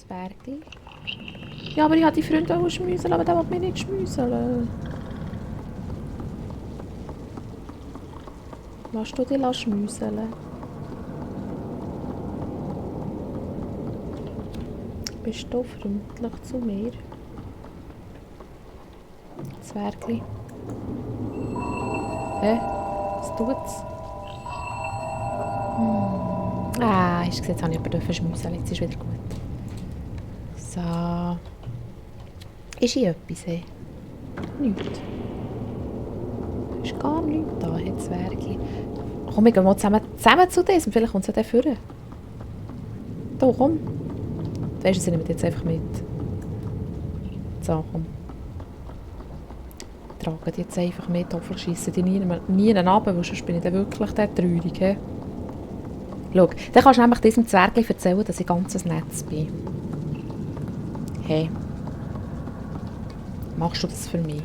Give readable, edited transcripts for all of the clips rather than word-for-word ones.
Zwergli. Ja, aber ich habe die Freunde auch schmüseln, aber der will mich nicht schmüseln. Lass du dich schmüseln? Bist du freundlich zu mir? Zwergli. Hä? Was tut's? Ah, hast du gesehen, jetzt habe ich aber schmüseln. Jetzt ist wieder gut. So. Ist hier etwas? Hey? Nichts. Ist gar nichts da, hey Zwergli. Komm, wir gehen mal zusammen zu diesem. Vielleicht kommt es ja dann vorne. Da, komm. Weisst du, sie nehmen jetzt einfach mit. So, komm. Tragen die jetzt einfach mit. Hoffentlich schiessen die nie runter, weil sonst bin ich dann wirklich der traurig. He? Schau, dann kannst du nämlich diesem Zwergli erzählen, dass ich ganz ein Netz bin. Hey. Machst du das für mich?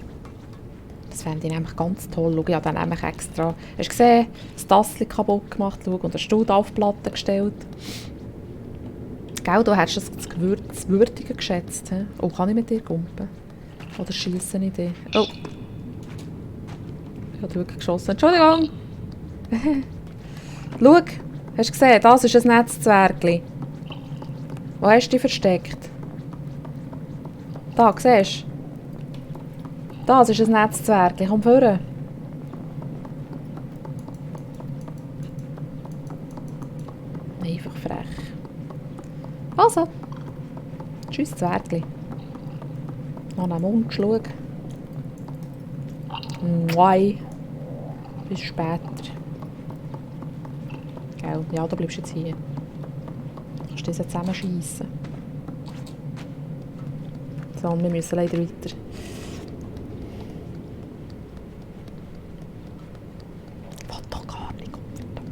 Das fände ich nämlich ganz toll. Schau, ich habe dann nämlich extra... Hast du gesehen? Das Tassel kaputt gemacht, schau, und den Stuhl auf die Platte gestellt. Gell, du hättest das würdiger geschätzt. He? Oh, kann ich mit dir kumpen? Oder schiessen ich dich? Oh. Ich habe wirklich geschossen. Entschuldigung! Schau, hast du gesehen? Das ist ein Netzzwergli. Wo hast du dich versteckt? Da, siehst du? Das ist ein Netzzwergli. Komm vorne. Einfach frech. Also. Tschüss, Zwergli. Noch einen Mund, schau. Mwai. Bis später. Gell? Ja, du bleibst jetzt hier. Du kannst das jetzt zusammenschiessen. So, wir müssen leider weiter. Ich will doch gar nicht unter.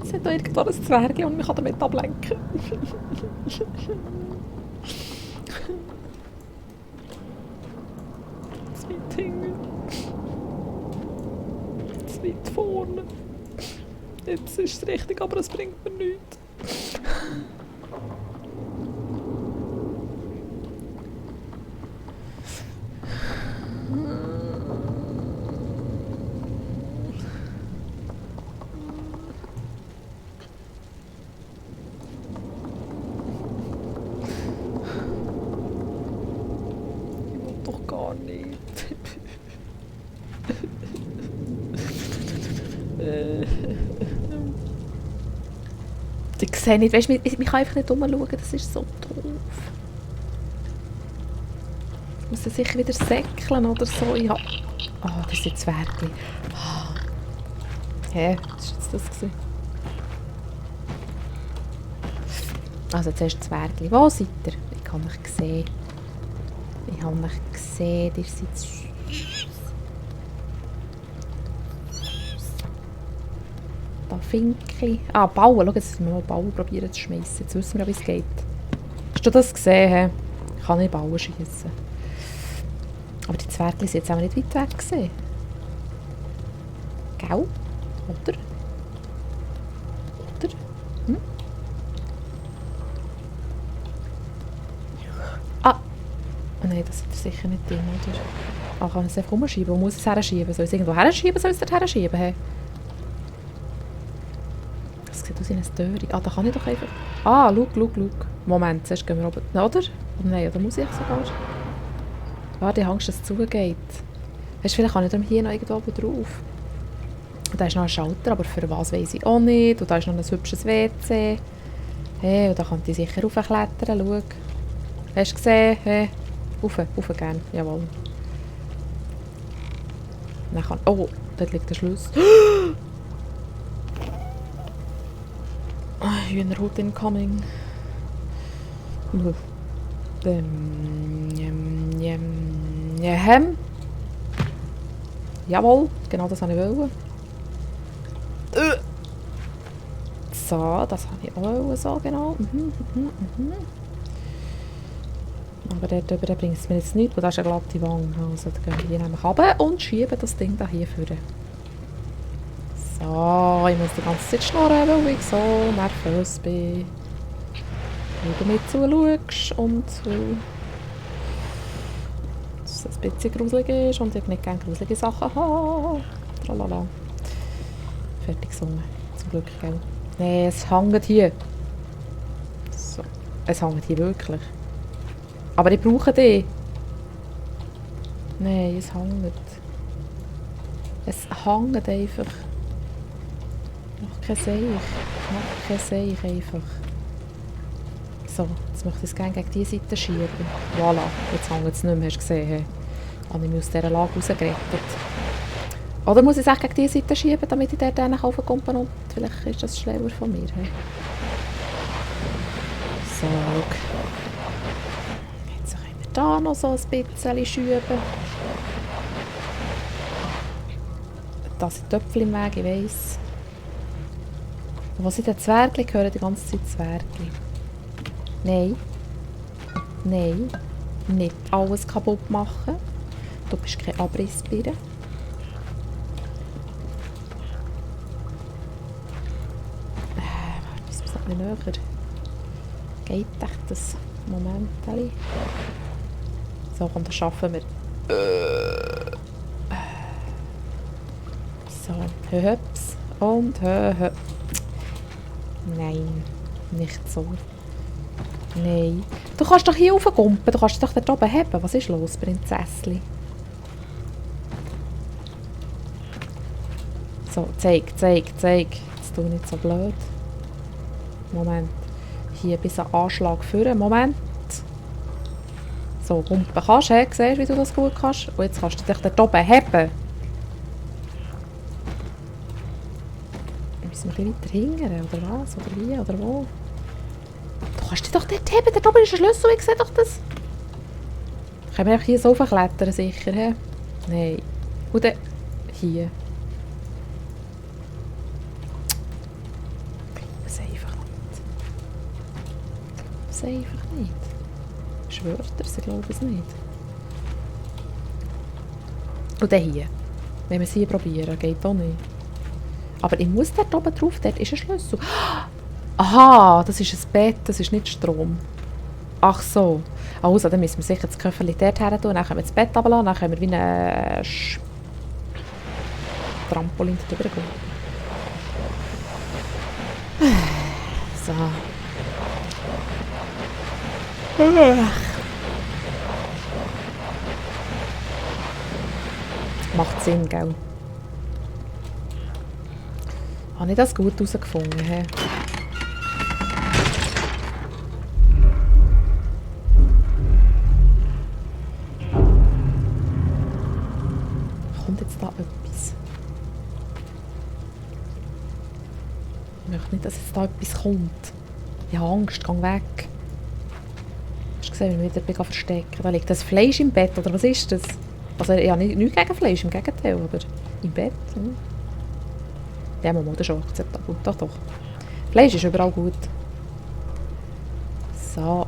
Es hat da irgendwo ein Zwergli und mich damit ablenken. Zu weit hinten. Zu weit vorne. Jetzt ist es richtig, aber es bringt mir nichts. Doch gar nicht. Ich sehe nicht, weißt du, ich kann einfach nicht umschauen, das ist so doof. Ich muss dann sicher wieder säckeln oder so. Ich hab... Oh, das ist jetzt Zwergli. Oh. Hä, was war jetzt das gewesen? Also zuerst Zwergli. Wo seid ihr? Ich habe euch gesehen. Ich habe euch gesehen, ihr seid süß. Da Finki. Ah, bauen. Schau, jetzt müssen wir mal bauen probieren zu schmeißen. Jetzt wissen wir, wie es geht. Hast du das gesehen? Ich kann nicht bauen schiessen. Aber die Zwergli sind jetzt auch nicht weit weg gewesen. Gell? Oder? Oder? Hm? Ah! Oh nein, das ist sicher nicht drin, oder? Ah, kann es einfach umschieben? Wo muss es herschieben? Soll es irgendwo herschieben? Soll es dort herschieben? Hey? Das sieht aus wie eine Störung. Ah, da kann ich doch einfach... Ah, schau. Moment, zuerst gehen wir oben... Oder? Oh nein, da muss ich sogar... Warte, ich habe Angst, dass es zugeht. Weißt du, vielleicht kann ich dann hier noch irgendwo oben drauf. Und da ist noch ein Schalter, aber für was weiss ich auch nicht. Und da ist noch ein hübsches WC. Hey, und da kann ich sicher raufklettern, schau. Hast du gesehen? Hey, rauf gern, jawohl. Dann kann... Oh, dort liegt der Schlüssel. Hühnerhut incoming. Jawohl, genau das wollte ich wollen. So, das habe ich auch wollen, so genau. Aber dort drüber bringt es mir jetzt nichts, weil das ist eine glatte Wange. Also dann gehen wir hier nämlich runter und schieben das Ding da hier vorne. So, ich muss die ganze Zeit schnurren, weil ich so nervös bin. Weil du mit zuschaust und weil es ein bisschen gruselig ist und ich nicht gerne gruselige Sachen habe. Tralala. Fertig gesungen. Zum Glück, gell? Nee, es hängt hier. So. Es hängt hier wirklich. Aber ich brauche die. Nein, es hängt. Es hängt einfach. Mach kein Seich. Mach kein Seich einfach. So, jetzt möchte ich es gerne gegen diese Seite schieben. Voilà, jetzt hängt es nicht mehr, hast du gesehen. Habe ich mich aus dieser Lage rausgerettet. Oder muss ich es gegen diese Seite schieben, damit ich dort raufkomme und vielleicht ist das schlauer von mir. He? So, schau. Jetzt können wir hier noch so ein bisschen schieben. Da sind Töpfchen im Weg, ich weiss. Und wo sind die Zwergli? Ich höre die ganze Zeit Zwergli. Nein. Nein. Nicht alles kaputt machen. Du bist kein Abrissbirne. Warte, ist es noch nicht näher? Geht echt das? Moment. So, komm, das schaffen wir. So, höps und höp. Nein, nicht so. Nein. Du kannst doch hier raufkumpen, du kannst dich doch dort oben haben. Was ist los, Prinzessli? So, zeig. Jetzt tu nicht so blöd. Moment. Hier bis ein Anschlag führen. Moment. So, kumpen kannst du, siehst du, wie du das gut kannst? Und jetzt kannst du dich dort oben haben. Müssen wir ein bisschen weiter hingern, oder was? Oder wie, oder wo? Du kannst dich doch dort haben, dort oben ist ein Schlüssel, ich sehe doch das. Können wir einfach hier so klettern, sicher, he? Nein. Und dann hier. Ich glaube es einfach nicht. Ich glaube es einfach nicht. Schwört er, sie glauben es nicht. Und dann hier. Wenn wir es hier probieren, geht auch nicht. Aber ich muss dort oben drauf, dort ist ein Schlüssel. Aha, das ist ein Bett, das ist nicht Strom. Ach so. Also, dann müssen wir sicher das Köfferchen dort her tun, dann können wir das Bett runterlassen, dann können wir wie ein Trampolin drüber gehen. So. Macht Sinn, gell? Habe ich das gut herausgefunden? He? Kommt jetzt da etwas? Ich möchte nicht, dass jetzt da etwas kommt. Ich habe Angst, geh weg. Hast du gesehen, wie ich mich wieder verstecken? Da liegt das Fleisch im Bett, oder was ist das? Also ich habe nichts gegen Fleisch, im Gegenteil, aber im Bett. Hm. Ja, man muss das schon akzeptabel. Doch, doch. Fleisch ist überall gut. So.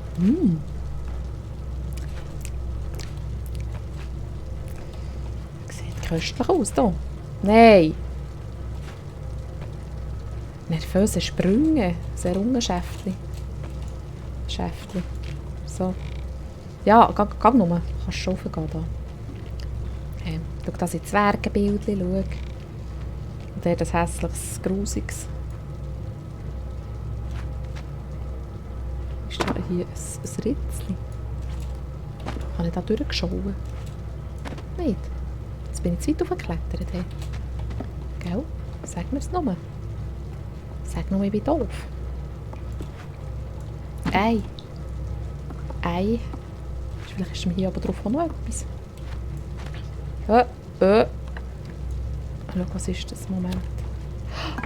Sieht köstlich aus hier. Nein. Nervöse Sprünge. Sehr ungeschäftlich. Schäftli. So. Ja, geh nur. Kannst schon raufgehen da. Okay. Schau, da sind Zwergenbildchen. Schau. Und der das hässliches, grusiges. Ist da hier ein Ritzchen? Habe ich da durchgeschaut? Nicht? Jetzt bin ich zu weit hochgeklettert. Hey. Gell? Sag mir es nur. Sag nur, ich bin doof. Ei. Vielleicht ist mir hier aber drauf auch noch etwas. Schau, was ist das? Moment.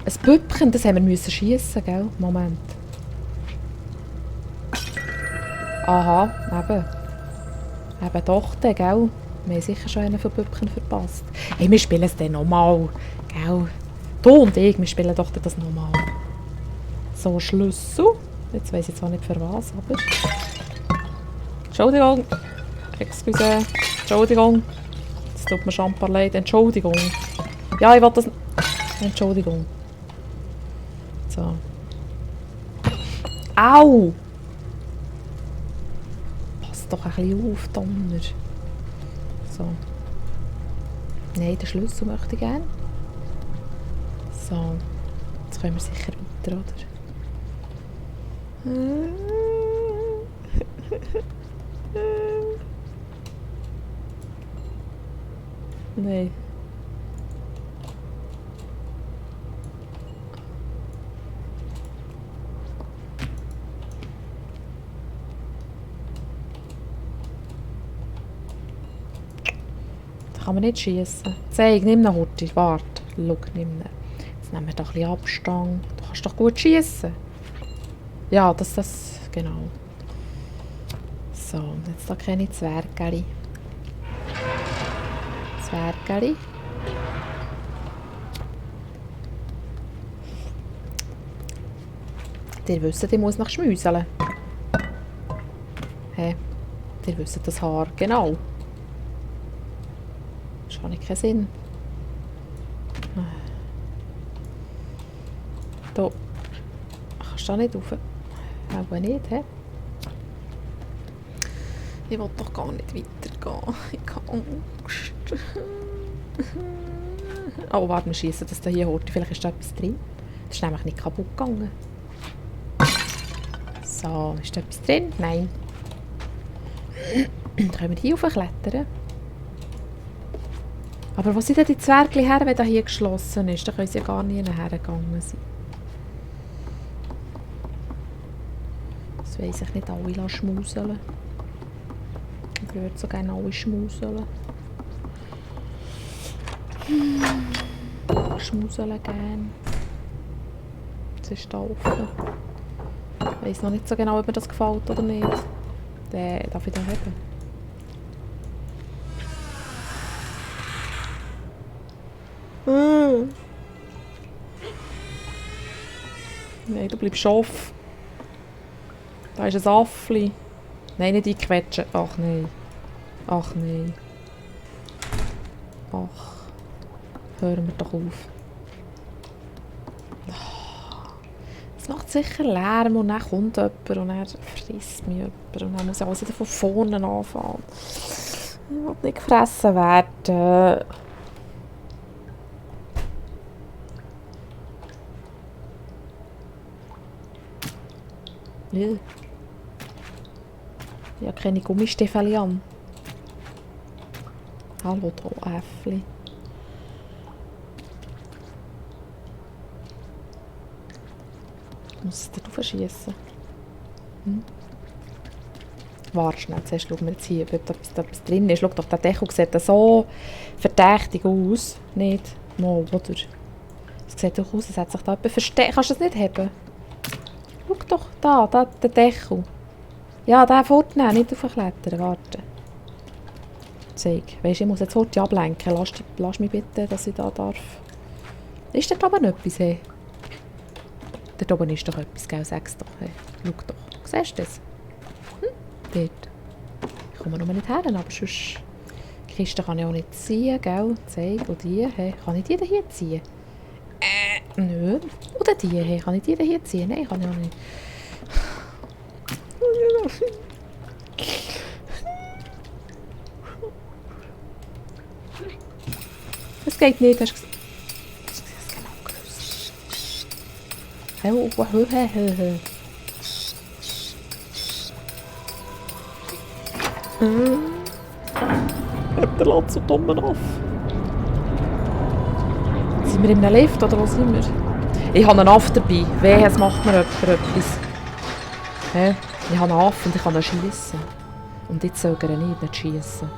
Ein Püppchen, das haben wir schiessen, gell? Moment. Aha, eben. Eben doch, gell? Wir haben sicher schon einen von Püppchen verpasst. Hey, wir spielen es dann nochmal, gell? Du und ich, wir spielen doch das nochmal. So, Schlüssel. Jetzt weiss ich zwar nicht für was, aber... Entschuldigung. Excuse. Entschuldigung. Es tut mir schon ein paar leid. Entschuldigung. Ja, ich will das... Entschuldigung. So. Au! Pass doch ein bisschen auf, Donner. So. Nein, den Schlüssel möchte ich gerne. So. Jetzt können wir sicher weiter, oder? Nein. Da kann man nicht schießen. Zeig, nimm ihn Horti. Warte. Schau, nimm ihn. Jetzt nehmen wir doch ein bisschen Abstand. Du kannst doch gut schießen. Ja, das... Genau. So, und jetzt da keine Zwergeli. Zwergeli. Ihr wisst, ich muss noch schmüseln. Hä? Ihr wisst das Haar, genau. Das hat nicht keinen Sinn. Da. Kannst du da nicht rauf? Aber nicht, hä? Ich will doch gar nicht weitergehen. Ich habe Angst. Oh, warte, wir schießen das da hier Horti. Vielleicht ist da etwas drin. Das ist nämlich nicht kaputt gegangen. So, ist da etwas drin? Nein. Können wir hier hochklettern? Aber wo sind denn die Zwergli her, wenn das hier geschlossen ist? Da können sie ja gar nicht hergegangen sein. Das weiss ich nicht, alle schmuseln. Ich würde so gerne alle schmuseln. Schmuseln gerne. Jetzt ist da offen. Ich weiss noch nicht so genau, ob mir das gefällt oder nicht. Darf ich den haben? Nein, du bleibst offen. Da ist ein Affli. Nein, nicht einquetschen. Ach nein. Ach nein. Ach. Hören wir doch auf. Es macht sicher Lärm und dann kommt jemand und dann frisst mich jemand und dann muss ich alles wieder von vorne anfangen. Ich will nicht gefressen werden. Ja. Ich habe keine Gummistiefel an. Hallo, da Äffli. Ich muss es dort verschießen. Warte schnell, zuerst schauen wir jetzt hier, ob da etwas drin ist. Schau doch, der Deckel sieht so verdächtig aus. Nicht? Mal, oder? Es sieht doch aus, als hätte sich da jemand versteckt. Kannst du das nicht haben? Schau doch, da, der Deckel. Ja, den fortnehmen, nicht aufklettern, warte. Zeig. Weisst, ich muss jetzt heute ablenken. Lass mich bitte, dass ich da darf. Ist dort oben etwas? Hey? Dort oben ist doch etwas, gell? Sag's doch. Hey. Schau doch. Siehst du das? Dort. Ich komme noch nicht her, aber sonst... Die Kiste kann ich auch nicht ziehen, gell? Zeig. Und die, hey. Kann ich die hier ziehen? Nö. Oder die, hey. Kann ich die hier ziehen? Nein, kann ich auch nicht. Das geht nicht, hast du gesagt. Hast du das genau gewusst? Der lädt so dumm auf. Sind wir in einem Lift oder wo sind wir? Ich habe einen Aff dabei. Wehe, es macht mir etwas. Hä? Ich habe einen Aff und ich kann ihn schiessen. Und jetzt soll er nicht schiessen.